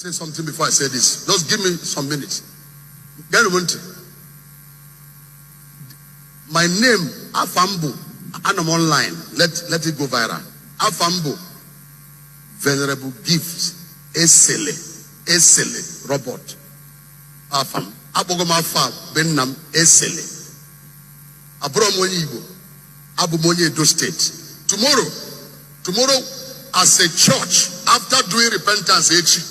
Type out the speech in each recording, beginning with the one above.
Say something before I say this. Just give me some minutes. Geenụ m ntị. My name, afa m bụ, anọ m online. Let it go viral. Afa m bụ Venerable Gift Esele Esele Robert. Afa m. Akpọgo m afa a be nna m Esele. Abụrọ m onye Igbo. Abụ m onye Edo State. Tomorrow, tomorrow, as a church, after doing repentance echi,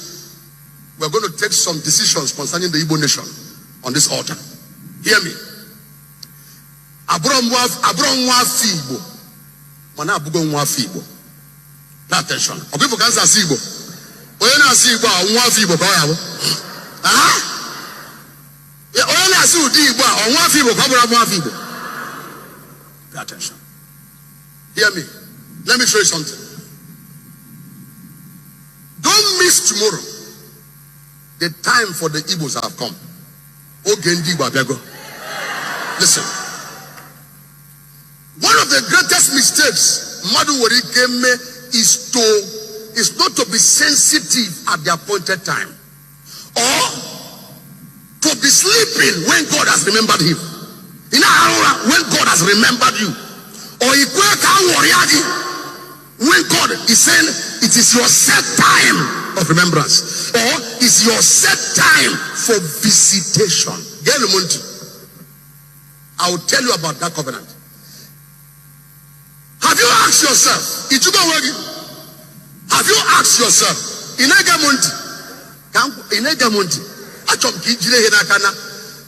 we're going to take some decisions concerning the Igbo nation on this altar. Hear me. Abụrọ m nwa afọ Igbo, mana abụgo nwa afọ Igbo. Pay attention. Ọ bụ Igbo ka m si asụ Igbo. Onye na-asụ Igbo a, nwa afọ Igbo ka ọ ya bụ. Ah? Onye na-asụ ụdị Igbo a, ọ nwa afọ Igbo ka ọ bụrụ nwa afọ Igbo. Pay attention. Hear me. Let me show you something. Don't miss tomorrow. The time for the Igbos have come. Oge ndị Igbo abịago. Listen. One of the greatest mistakes mmadụ nwere ike mee is not to be sensitive at the appointed time or to be sleeping when God has remembered him. Ị na-arahụ ụra when God has remembered you. Or ikwe ka a ghọrịa gị when God is saying it is your set time of remembrance or it's your set time for visitation. Geenụ m ntị. I will tell you about that covenant. Have you asked yourself? Ịjụgo onwe gị? Have you asked yourself? Ị na-ege m ntị? Ka m ị na-ege m ntị? Achọrọ m ka i jiri ihe n'aka na.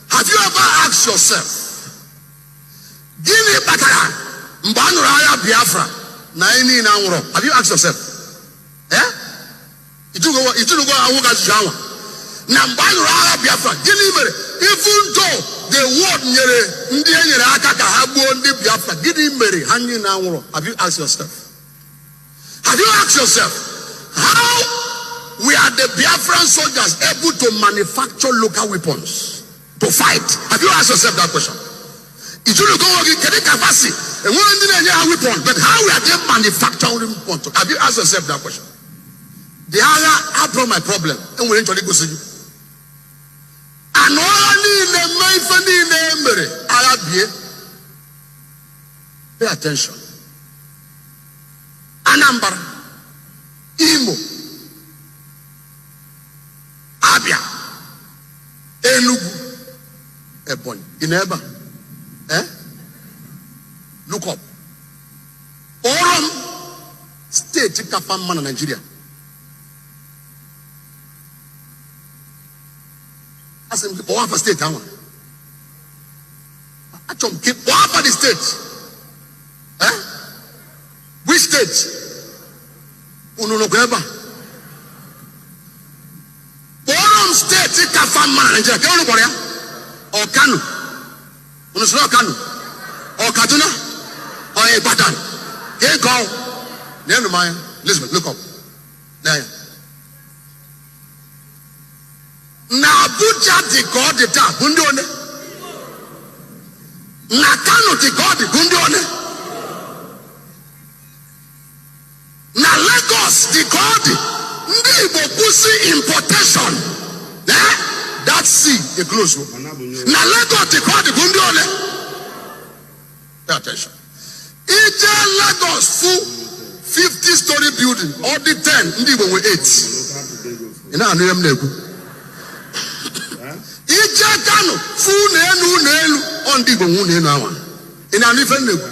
Have you ever asked yourself? Gịnị kpatara mgbe a nụrụ agha Biafra na anyị niile anwụrụ? Have you asked yourself? Eh? Ịjụgo onwe gị ajụjụ anwa? Na mgbe a nụrụ agha Biafra, gịnị mere? Even though the world nyere ndị e nyere aka ka ha gbuo ndị Biafra, gịnị mere ha niile anwụrụ? Have you asked yourself? Have you asked yourself how we are the Biafran soldiers able to manufacture local weapons to fight? Have you asked yourself that question? Ịjụrụ onwe gị kedu ka fa si enwere ndị na-enye ha weapon, but how are they manufacturing weapons? Have you asked yourself that question? The agha abụrụ my problem. Enwere nchọrọ igosi gị. Anụ agha niile mee ife niile e mere agha bie. Pay attention. Anambra, Imo, Abia, Enugu, Ebonyi. Ị nọ ebe a? Eh? Look up. Kpọrọ m steeti kafa mma na Naịjirịa. Asị m gị kpọọ afa steeti ahụ. Achọrọ m ka ị kpọọ afa the steeti. Eh? Which state? Unu nọkwa ebe a? Kpọrọ m steeti kafa mma na Naịjirịa. Ka unu kpọrọ ya? Ọ Kano? Unu sịrị ọ Kano? Ọ Kaduna? Ọ Ibadan? Ka ị gọọ? Neenụ m anya. Listen, look up. Lee anya. Na Abuja dị ka ọ dị taa bụ ndị one? Na Kano dị ka ọ dị bụ ndị one? Na Lagos dị ka ọ dị, ndị Igbo kwụsị importation. Eh? That sea dey close. O. Na Lagos dị ka ọ dị bụ ndị ole? Pay attention. Ije Lagos fụ 50 story building, ọ dị 10, ndị Igbo nwe 8. Ị na-anụ ihe m na-ekwu? Ije Kano fụ ụlọ elu ụlọ elu, ọ ndị Igbo nwe ụlọ elu anwa. Ị na-anụ ife m na-ekwu?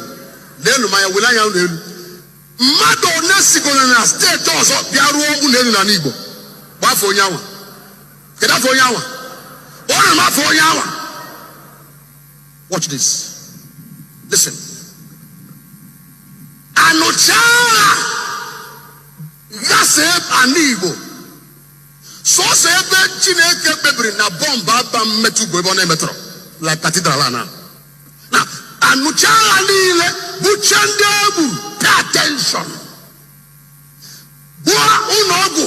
Leelu m anya, wele anya ụlọ elu. Mmadụ one sigoro na steeti ọzọ bịa rụọ ụlọ elu n'ala Igbo? Gbaa afa onye anwa. Kedu afa onye anwa? Kpọọrọ m afa onye anwa. Watch this. Listen. Anụcha agha ghasa ala Igbo. Sọsọ ebe Chineke kpebiri na bọmbụ aba mmetụ bụ ebe ọ na-emetọrọ like cathedral a na. Na anụcha agha niile buche ndị egburu. Pay attention. Gbuo ụlọ ọgwụ,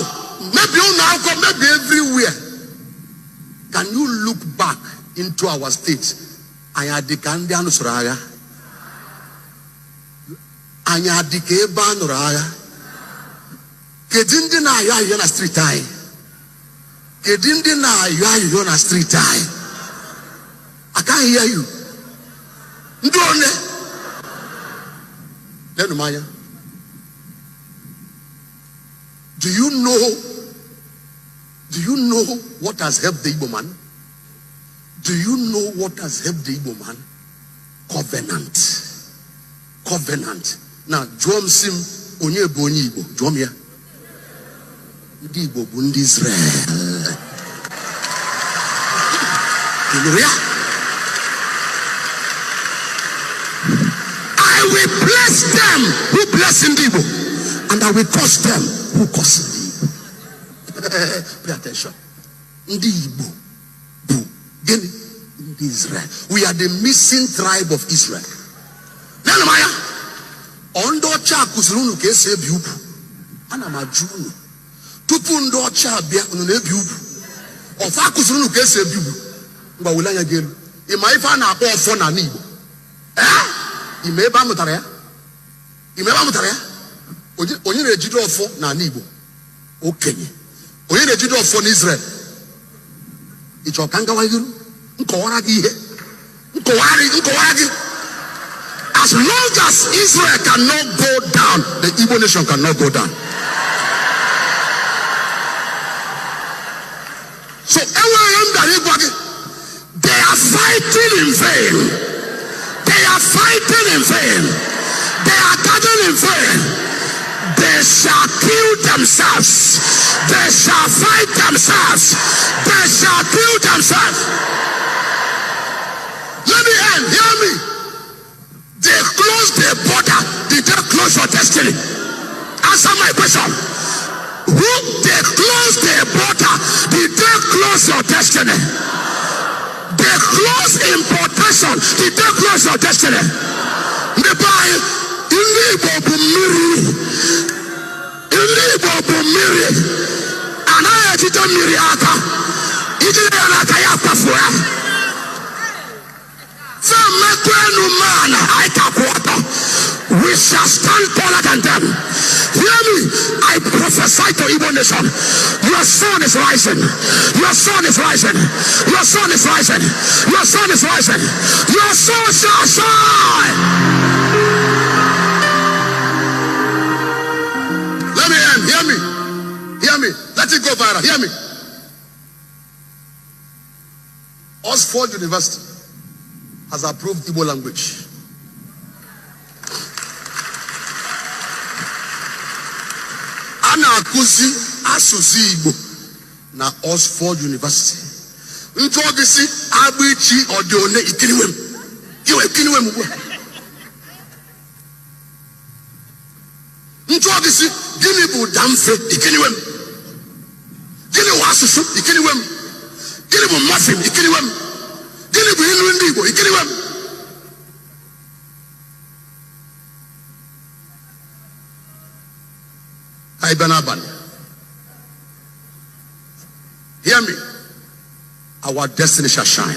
mebie ụlọ akwụkwọ, mebie everywhere. Can you look back into our state? Anyị adị ka ndị a nụsoro agha? Anyị adị ka ebe a nụrụ agha? Kedu ndị na-ayọ ahịhịa na street anyị? Kedu ndị na-ayọ ayụyọ na street anyị? Agaghị ya yu. Ndị one? Lenu m anya. Do you know what has helped the Igbo man? Do you know what has helped the Igbo man? Covenant. Covenant. Now, jụọ m sị m, onye bụ onye Igbo? Jụọ m ya. Ndị Igbo bụ ndị Israel. Ị nụrụ ya? I will bless them who bless ndị Igbo, and I will curse them who curse ndị Igbo. Pay attention. Ndị Igbo bụ gịnị? Ndị Israel. We are the missing tribe of Israel. Lenụ m anya. Ọ ndị ọcha kụziri unu ka esi ebi ugwu? Ana m ajụ unu. Tupu ndị ọcha abịa, unu na-ebi ugwu? Ọfa kụziri unu ka esi ebi ugwu? Ngwa, wele anya gị elu. Ị ma ife a na-akpọ ọfọ n'ala Igbo? Ee? Ị ma ebe a mụtara ya? Ị ma ebe a mụtara ya? Onye na-ejide ọfọ n'ala Igbo? Okenye. Onye na-ejide ọfọ n'Israel? Ị chọrọ ka m gawa iru nkọwara gị ihe nkọwara gị? As long as Israel cannot go down, the Igbo nation cannot go down. So enweghị ihe m bịara ịgwa gị. They are fighting in vain. They are fighting in vain. They are gathering in vain. They shall kill themselves. They shall fight themselves. They shall kill themselves. Let me end. Hear me. They close the border. Did they close your destiny? Answer my question. Who they close the border? Did they close your destiny? They close importation. Did they close your destiny? Ndị be anyị, ndị Igbo bụ mmiri. Ndị Igbo bụ mmiri. Anaghị ejide mmiri aka. Ijide ya n'aka, ya kpafuo ya. Femekwenu man, I ka kwụ ọtọ. We shall stand taller than them. Hear me. I prophesy to Igbo nation. Your sun is rising. Your sun is rising. Your sun is rising. Your sun is rising. Your sun shall shine. Let me end. Hear me. Hear me. Let it go viral. Hear me. Oxford University has approved Igbo language. A na-akụzi asụsụ Igbo na Oxford University. Njụọ gị si agbịchi ọ dị one, ikiriwe m. Iwe ikiriwe m ugbu a. Njụọ gị si gịnị bụ ụda mfe, ikiriwe m. Gịnị bụ asụsụ, ikiriwe m. Gịnị bụ morpheme, ikiriwe m. Gịnị bụ ilu ndị Igbo, ikiriwe m. Anyị bịa n'abalị. Hear me. Our destiny shall shine.